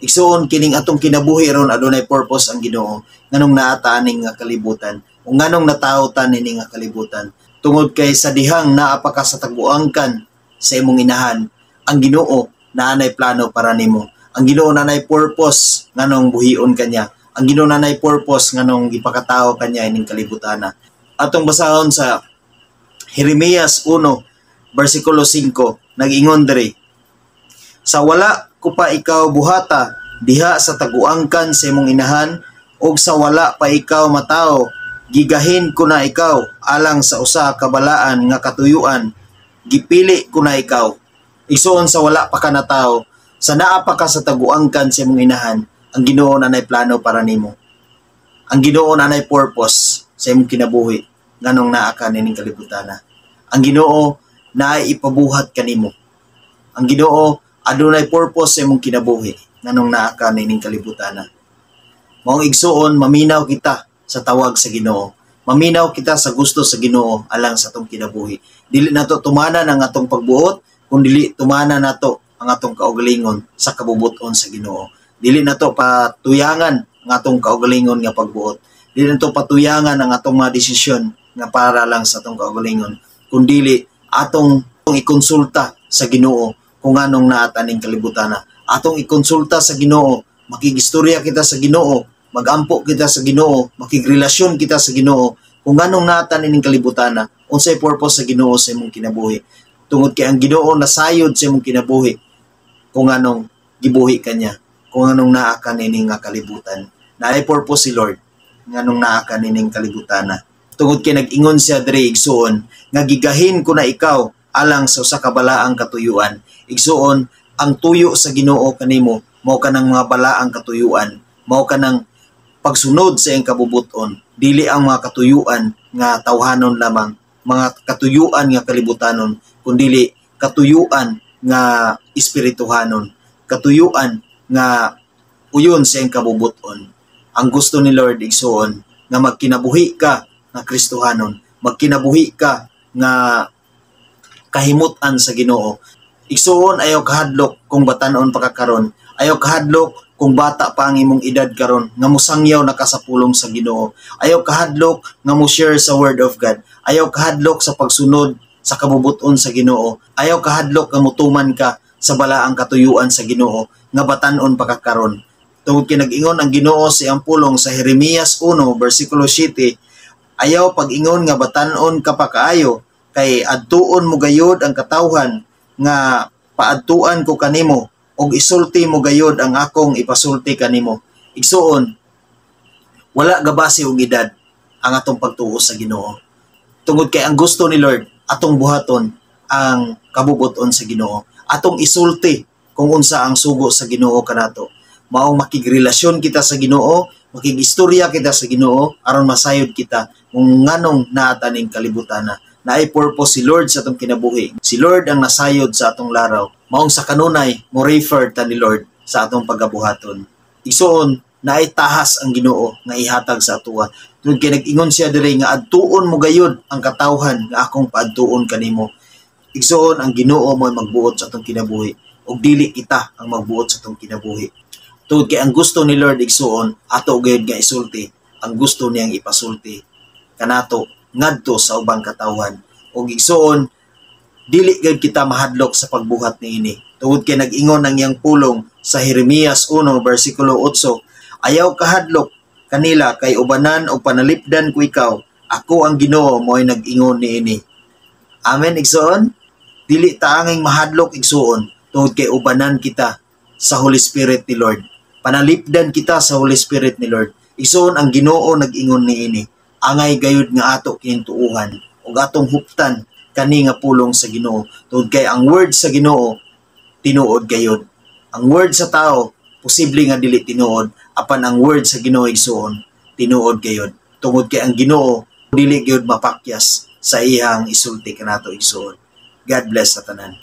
Igsuon, kining atong kinabuhi ron, adunay purpose ang Ginoo nganong naa ta aning nga kalibutan o nganong natawo ta niini nga kalibutan. Tungod kay sa dihang naa pa ka sa taguangkan sa imong inahan, ang Ginoo naanay plano para nimo. Ang Ginoo naanay purpose nganong buhion kanya. Ang Ginoo naanay purpose nganong gipakatao kanya ining kalibutana. Atong basahon sa Jeremias 1 versikulo 5, nag-ingon diri: "Sa wala ko pa ikaw buhata diha sa taguangkan sa imong inahan ug sa wala pa ikaw matawo, gigahin ko na ikaw alang sa usa ka balaan nga katuyuan, gipili ko na ikaw." Igsuon, sa wala pa ka natawo, sa naa pa ka sa taguangkan sa imong inahan, ang Ginoo naanay plano para nimo. Ang Ginoo naanay purpose sa imong kinabuhi nganong naa ka nining kalibutana. Ang Ginoo naay ipabuhat kanimo. Ang Ginoo adunay purpose sa imong kinabuhi nganong naa ka nining kalibutana. Maong igsuon, maminaw kita sa tawag sa Ginoo. Maminaw kita sa gusto sa Ginoo alang sa atong kinabuhi. Dili nato tumanan ang atong pagbuot, kun dili tumanan nato ang atong kaugalingon sa kabubuton sa Ginoo. Dili nato patuyangan ang atong kaugalingon nga pagbuot. Dili nato patuyangan ang atong mga desisyon nga para lang sa atong kaugalingon, kun dili atong ikonsulta sa Ginoo kung anong naa ta aning kalibutana. Atong ikonsulta sa Ginoo, makigistorya kita sa Ginoo, magampo kita sa Ginoo, makigrelasyon kita sa Ginoo kung anong naa ta nining kalibutana, unsay purpose sa Ginoo sa imong kinabuhi. Tungod kay ang Ginoo nasayod sa imong kinabuhi kung anong gibuhi kanya, kung anong naa ka nining nga kalibutan. Naay purpose si Lord nganong naa ka nining kalibutana. Tungod kay nag-ingon siya diri, igsuon, nga "Gigahin ko na ikaw alang sa usa ka balaang katuyuan." Igsuon, ang tuyo sa Ginoo kanimo mao kanang mga balaang katuyuan, mao kanang pagsunod sa iyang kabubuton, dili ang mga katuyuan nga tawhanon lamang, mga katuyuan nga kalibutanon, kundili katuyuan nga espirituhanon, katuyuan nga uyon sa iyang kabubuton. Ang gusto ni Lord, igsuon, nga magkinabuhi ka nga Kristohanon, magkinabuhi ka nga kahimutan sa Ginoo. Igsuon, ayaw kahadlok kung batanon pa ka karon. Ayaw kahadlok kung bata pa ang imong edad karon nga musangyaw na ka sa pulong sa Ginoo. Ayaw kahadlok nga mo share sa word of God. Ayaw kahadlok sa pagsunod sa kabubuton sa Ginoo. Ayaw kahadlok nga mutuman ka sa balaang katuyuan sa Ginoo nga batanon pa ka karon. Tungod kay nag-ingon ang Ginoo sa iyang pulong sa Jeremias 1 versikulo 7, "Ayaw pag-ingon nga batanon ka pa kaayo, kay adtuon mo gayod ang katawhan nga paadtuan ko kanimo ug isulti mo gayod ang akong ipasulti kanimo." Igsuon, wala gabase og edad ang atong pagtuo sa Ginoo. Tungod kay ang gusto ni Lord, atong buhaton ang kabubuton sa Ginoo. Atong isulti kung unsa ang sugo sa Ginoo kanato. Maong makigrelasyon kita sa Ginoo, makigistorya kita sa Ginoo aron masayod kita kung nganong naa ta ning kalibutana. Naay purpose si Lord sa atong kinabuhi. Si Lord ang nasayod sa atong laraw. Maong sa kanunay, mo refer ta ni Lord sa atong pagabuhaton. Igsuon, naay tahas ang Ginoo nga ihatag sa atoa. Tungod kay nag-ingon siya diri nga "Adtuon mo gayud ang katawhan nga akong paadtuon kanimo." Igsuon, ang Ginoo mo magbuot sa atong kinabuhi ug dili kita ang magbuot sa atong kinabuhi. Tungod kay ang gusto ni Lord, igsuon, ato gayud nga isulti ang gusto niyang ipasulti kanato ngadto sa ubang katawhan. Ug igsuon, dili gayud kita mahadlok sa pagbuhat niini. Tungod kay nag-ingon ang iyang pulong sa Jeremias 1 versikulo 8, "Ayaw kahadlok kanila kay ubanan o panalipdan ko ikaw. Ako ang Ginoo mo'y nag-ingon niini." Amen, igsuon. Dili ta anging mahadlok, igsuon, tungod kay ubanan kita sa Holy Spirit ni Lord. Panalipdan kita sa Holy Spirit ni Lord. Igsuon, ang Ginoo nag-ingon niini. Angay gayud nga ato kining tuuhan ug atong huptan kani nga pulong sa Ginoo. Tungod kay ang word sa Ginoo tinuod gayud. Ang word sa tao posible nga dili tinuod, apan ang word sa Ginoo, igsuon, tinuod gayud. Tungod kay ang Ginoo dili gyud mapakyas sa iyang isulti kanato, igsuon. God bless sa tanan.